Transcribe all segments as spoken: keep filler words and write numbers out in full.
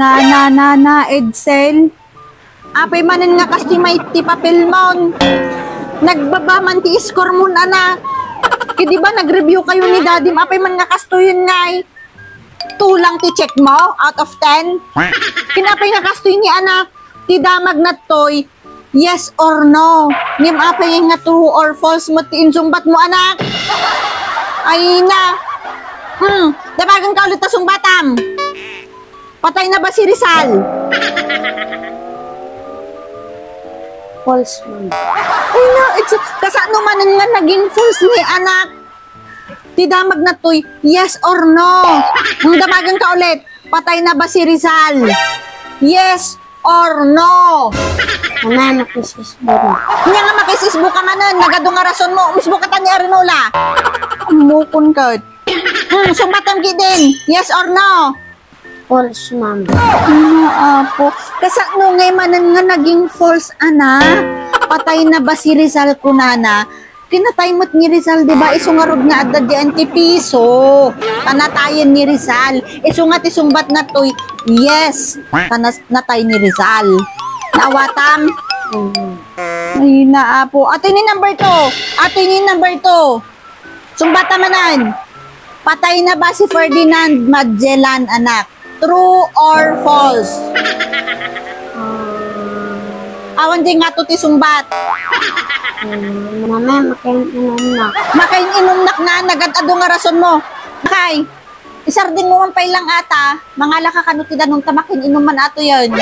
Na, na, na, na, Edsel. Apay manen nga kastoy met ti papelmon. Nagbaba man ti score mon, anak. Ket di ba nag-review kayo ni Dadim, apay man nga kastoyen ngay? Two lang ti check mo out of ten? Ken apay nga kastoy ni anak? Ti damag nattoy, yes or no? Ngem apay nga true or false met ti insungbat mo, anak? Ay na. Hmm, damagen ka ulit ta sungbatam. Patay na ba si Rizal? False man. Ay na, it's, kasano manen nga naging false ni anak? Ti damag nattoy, yes or no? Ang damagen ka ulit, patay na ba si Rizal? Yes or no? Mama, makis-isbo na. Nya nga makis-isbo ka manen, nagadu nga rason mo, umisbo ka ta ni Arinola. Mukon ka. Hmm, sungbatam gidin, yes or no? False, ma'am. Ano, apo? Kasano ngay manen nga naging false, ana? Patay na ba si Rizal kunana? Kinatay met ni Rizal, di ba? Isu ngarud nga adda diay ti piso. Panatayen ni Rizal. Isu nga ti sungbat nattoy, yes. Panas-, natay ni Rizal. Naawatam? Mm. Ay, naapo. Ato ni number two. Ato ni number two. Sungbata manen. Patay na ba si Ferdinand Magellan, anak? True or false? Ah. Awan di nga to ti sungbat. Hmm, mama, makain-inom na. Makain-inom nak na, nagad-adu nga rason mo. Kay, isardeng mo man pay lang ata, mangala ka kano ti danum ta makain-inom man ato yan.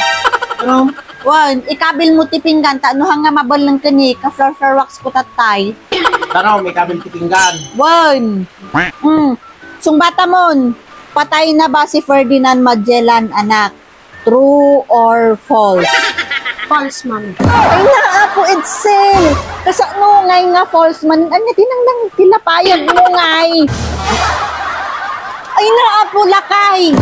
Ano? Wen, ikabil mo ti pinggan, ta no hang nga mabelleng ken ni, ka-floor floor wax ko tatay. Tanaw, may kabil ti pinggan. Wen. Mm. Sungbata mon, patay na ba si Ferdinand Magellan, anak? True or false? False, ma'am. Ay, naapo, Edsel! Kasano ngay nga false man? Anya, tinangdang tilapayag mo ngay? Ay, naapo, lakay!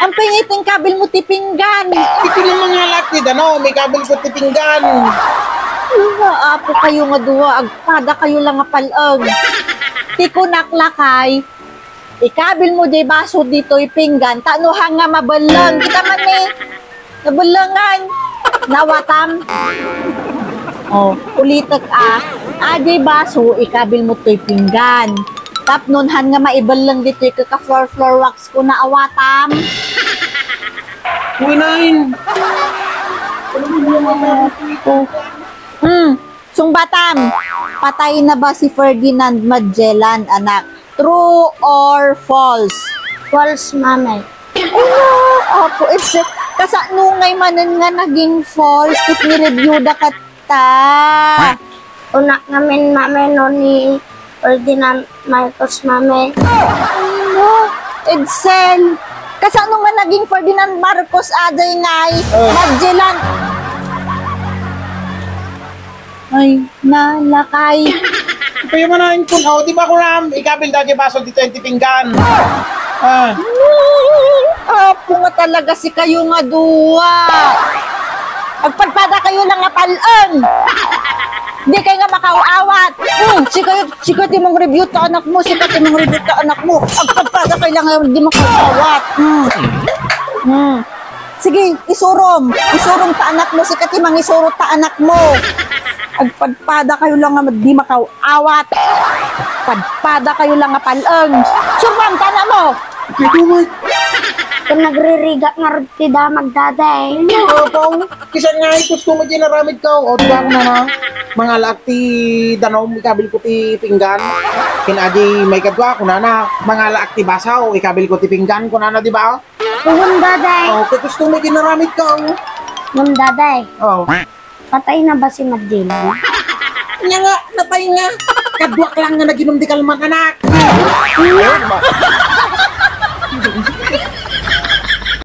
Ang pangit ang kabil mo ti pinggan! Iti na mga laki, dano, may kabil ko ti pinggan! Ay, naapo kayo nga dua, agpada kayo lang nga pal-ag. Ti kunak, lakay, ikabil mo di baso ditoy pinggan, ta no hang nga mabelleng. Kita man ni, nabellengan. Nawatam. Oh, ulitek a. A, di baso, ikabil mo toy pinggan. Tapno han nga maibelleng ditoy ka floor floor wax ko, naawatam. Uy, nine. Hmm. Sungbatam, patay na ba si Ferdinand Magellan, anak? True or false? False, Mama. Ano? Apo, it's, kasano ngay manen nga naging false? Ket ni-review da katta. Kunak ngamin, Mama, no ni Ferdinand Marcos, Mama. Ano? Edsel, kasano nga naging Ferdinand Marcos, aday ngay? Oh. Magellan. Ay, nalakay. Kayo man ang kun, oh, di ba, kuram, ikabil dati baso dito yung tipinggan. Ah. Apo nga talaga si kayo nga duwa. Agpadpada kayo lang nga pal-eng. Di kayo nga makaawat. Hmm, si kayo, si kayo ti mong review ta anak mo, si kayo ti mong review ta anak mo. Agpadpada kayo lang nga di makaawat. Hmm. Hmm. Sige, isurom. Isurom ta anak mo, sika ti mangisuro ta anak mo. Agpadpada kayo lang nga di makaawat. Padpada kayo lang nga pal-eng. Surbam ta anak mo. Ito, Mike. Kung nagririgat nga rugti da, magdaday. Apo, kisan nga ito, gusto mo dyan aramid ka. O, diba ako na na? Mga laak ti danum, ikabil ko ti pinggan. Kinadi, may kadwa, kunana. Mga laak ti basaw, ikabil ko ti pinggan, kunana, di ba? Wen, Daday. Oh, kay gusto mo ginaramit ka, oh. Wen, Daday. Oh. Patay na ba si Magellan? Nya nga, patay nga. Kaduak lang nga naginom di kalman, anak.